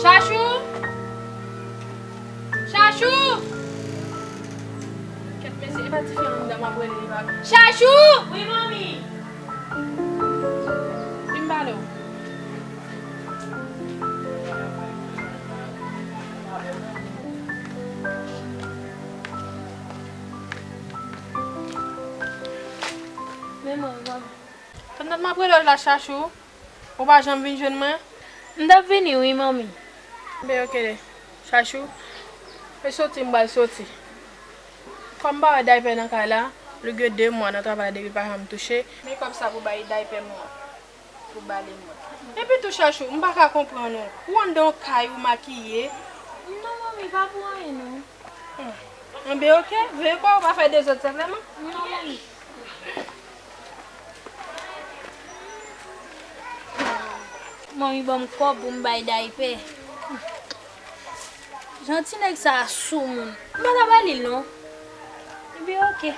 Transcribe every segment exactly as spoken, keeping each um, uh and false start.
Chachou! Chachou! Kèt mesye, e pa ti fi anndan m ap rele li pa. Chachou! Wi, manmi! Vin m pale w. Men mwen, mwen. Pandan m ap rele w la, Chachou, ou pa janm vin jwenn mwen? M t ap vini wi, manmi. Ben, oke, Chachou. E soti, m pral soti. Kòm m pa wè daypè nan kay la, li gen de mwa nan travay depi l pa janm touche. Men kòb sa pou bay daypè mwen. Pou bale mwen. Epi tou, Chachou, m pa ka konprann ou. Ou anndan yon kay, ou makiye. Non, manmi, pa pou anyen, non. Hmm. Enben, oke, veye kò w, pa fè dezòd senpleman. Non, manmi. Manmi ban m kòb pou m bay daypè. Jan ti nèg sa a soumoun. M pa ta ba li l non. Ebyen, oke.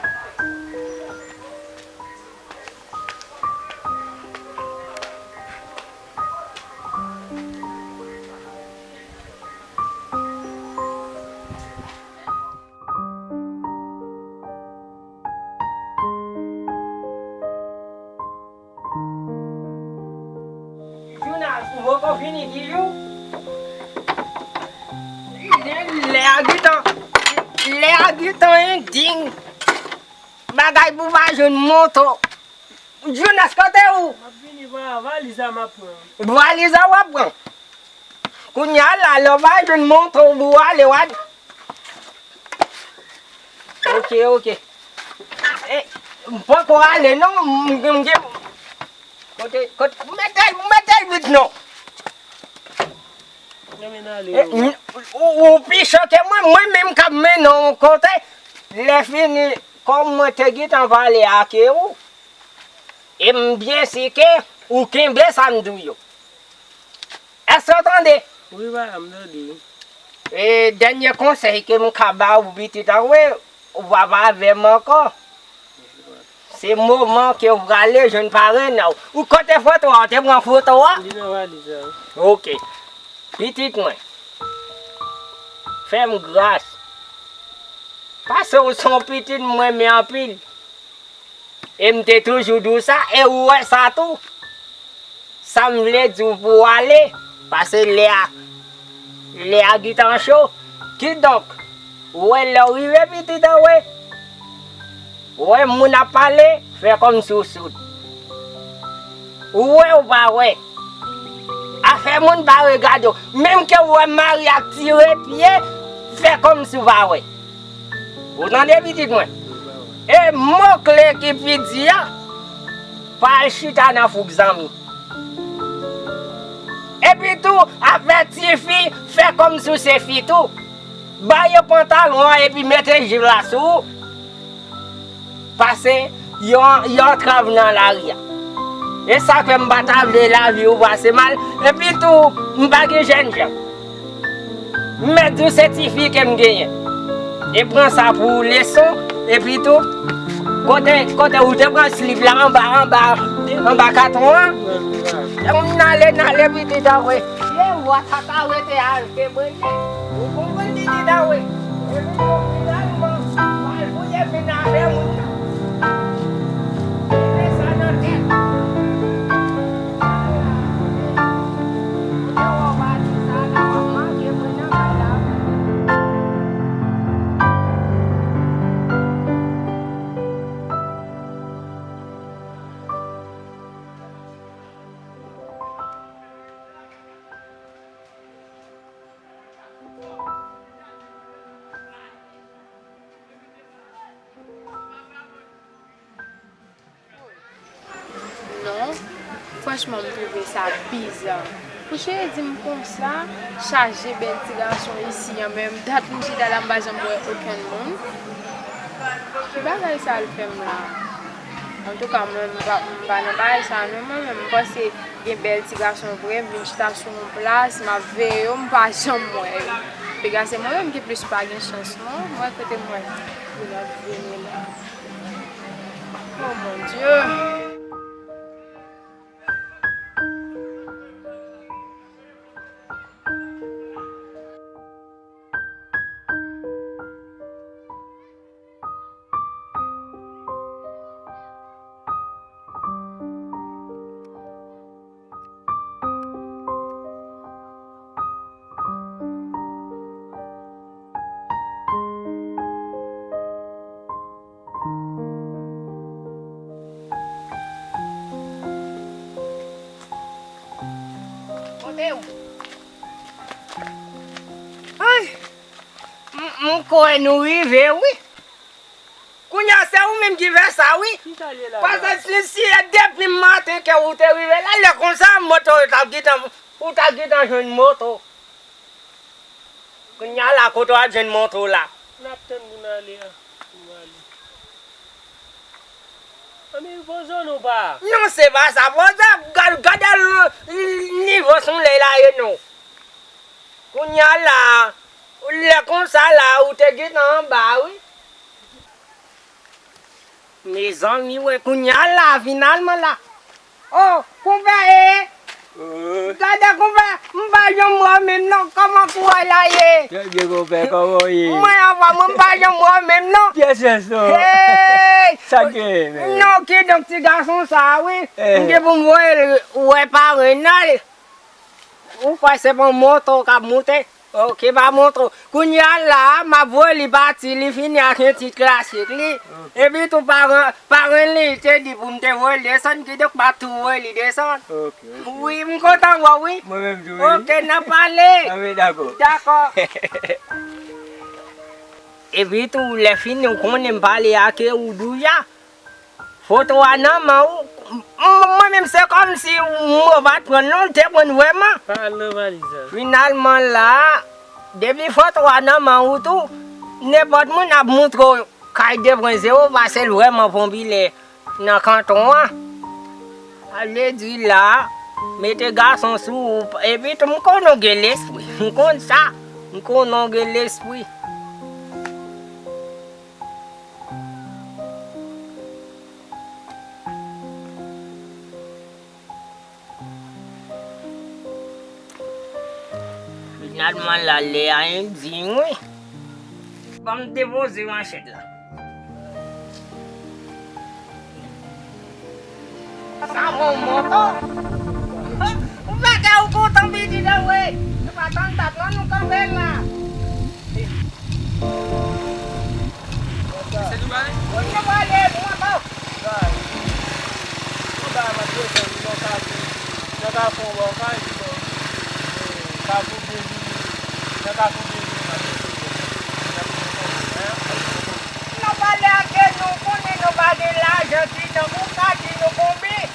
Jonas, ou poko fini di jou? Lè a gentan, lè a gentan ending. Bagay pou pa jwenn moto. Jonas, kote ou? M ap vini, pa valiz la m ap pran. Valiz la w ap pran. Kounye a la, lè w pa jwenn moto w pou w ale, w ap. Oke, oke. E, m poko ale non, m, m, m, kote, kote, mete l, mete l vit non. Renmen ale. E, non. M, ou, ou pi cho ke mwen, mwen menm k ap mennen w kote. Lè fini, kòm mwen te gentan pale ak ou, e m byen si ke ou kenbe sa m di w yo. Èske w tande? Wi, papa, m tande wi. E dènye konsèy ke m ka ba ou pitit an, wi, ou pa pa avè m ankò. Se moman ke ou prale jwenn parenn an. Ou kote foto a? Ou te pran foto a? Li nan valiz la wi. Oke. Pitit mwen, fè m gras. Paske ou se yon pitit m renmen anpil. E m te toujou di w sa, e ou wè sa tou. Sa m vle di w pou w ale, paske lè a, lè a gentan cho. Kidonk, ou wè lè w rive pitit an, wè. Ou wè moun ap pale, fè kòmsi w soud. Ou wè ou pa wè. Afè moun pa regade w. Menm ke w wè mari ap tire pye, fè kòmsi w pa wè. Ou tande pitit mwen? E mo kle ki pi di a, pa al chita nan fouk zanmi. Epi tou, avèti fi, fè kòmsi w se fi tou. Ba yo pantalon an epi mete jip la sou ou. Pase yon, yon antrav nan lari a. E sa k fè m pa ta vle lavi w pase mal. Epi tou, m pa gen jènjan. M mèt di w se tifi ke m genyen. E pran sa pou leson. Epi tou, kote, kote ou te pran sliv la anba, anba, anba katon an? E m n ale, n ale pitit an vre. Ye, w a ta ka rete a. Te mwen ye, ou konprann li di dawè. Epi yo finalman, mal pou ye vin avè moun nan. Mete sa nan tèt. Kote w pa di sa la, w ap manke mwen nan kay la. Non, franchman, m twouve sa biza. Pou cheri di m konsa, chaje bèl ti gason isi an, menm dat m chita la, m pa janm wè okenn moun. Ki bagay sa l fè m la? Antouka, mwen, m pa, m pa nan bagay sa, non, mwen menm, m panse gen bèl ti gason vre, m vin chita sou yon plas, m ap veye yo, m pa janm wè yo. Piga se mwen menm ki plis pa gen chans, non, mwen kote mwen, yo ap veye la. Oh, mon Dieu! Kote w? Ay! M, m kwè nou rive, wi. Kounye a, se ou menm ki fè sa, wi. Ki sa l ye la, la? Paske si, si depi maten ke ou te rive la, lè konsa, moto yo t ap gentan, ou t ap gentan jwenn moto. Kounye a la, kote w ap jwenn moto la? N ap tann pou n ale a. Pou n ale. Anben, poze w non, pa. Non, se pa sa. Poze, gad, gade l, nivo solèy la ye non. Kounye a la, lè konsa la, ou te gentan anba, wi. Mezanmi, wè, kounye a la, finalman la. Oh, konpè, e! Gade, konpè, m pa janm wè w menm non. Kòman kouway la ye? Trè byen, konpè, kòman w ye? Mwen, anfòm, mwen, m pa janm wè w menm non. Pyès, pyès, non. Hey! Sa k genyen, men? Non, kidonk, ti gason sa a, wi. Eh. M gen pou m voye l wè parenn nan. Ou kwè se pa yon moto k ap moute? Ok, pa moto. Kounye a la, m ap voye li pati, li fini ak yon ti klasik li. Ok. Epi tou paran, paran li te di pou m te voye l desann, kidonk m ap tou voye li desann. Ok, ok. Wi, m kontan wè w, wi. Mwen menm tou, wi. Ok, n ap pale. Anben, dakò. Dakò. Epi tou, lè fini, ou konnen m pale ak ou deja. Foto a nan men w. M, mwen menm se kòmsi mwen pa t pran l non, l te pran l vrèman. Pa al nan valiz la. Finalman la, depi foto a nan men w tou, nenpòt moun ap montre w kay de pwen zewo, paske l vrèman popilè nan kanton an. Sa vle di la, mete gason sou ou, epi tou m konnen w gen lespri. M konn sa. M konnen w gen lespri. Finalman la, lè a endyen, wi. Ban m depoze manchèt la. Sa bon moto. Ou pa ka ou kontan pitit an vre. Nou pa tann dat non, nou kanpe la. Misye nou pale? Wi, nou pale, moto. Anba m ap desann nan Kafou, nan Kafou Bòkay, ki bò, e, Kafou Byenvini, nan Kafou Byenvini m ap desann. Nou pale ak nou, konnen nou pa gen lajan, di nou, ou ka di nou konbyen?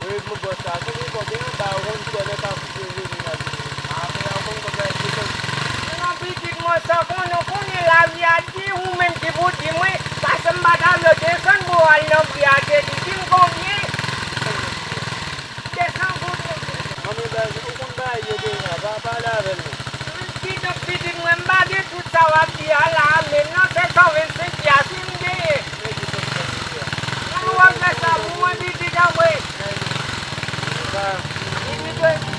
Wi, pou bòs la, konbyen, konbyen anba, ou konn kwè nan Kafou Byenvini m ap vini. A, men ou konn konbyen ki konn. Non, pitit mwen, sa konnen, konnen lavi a di, ou menm ki pou di mwen, paske m M pa ta vle desann pou al nan pri a, te di, di m konbyen? Desann goud. Mwen menm, ou konn bagay yo deja, pa pale avè l non. Kidonk, pitit mwen, m pa gen tout sa w ap di a la, men nan se san vennsenk pye a, si m genyen. Mwen di sa m fè pitit a. Mwen wè fè sa pou mwen, pitit a, mwen. Li di,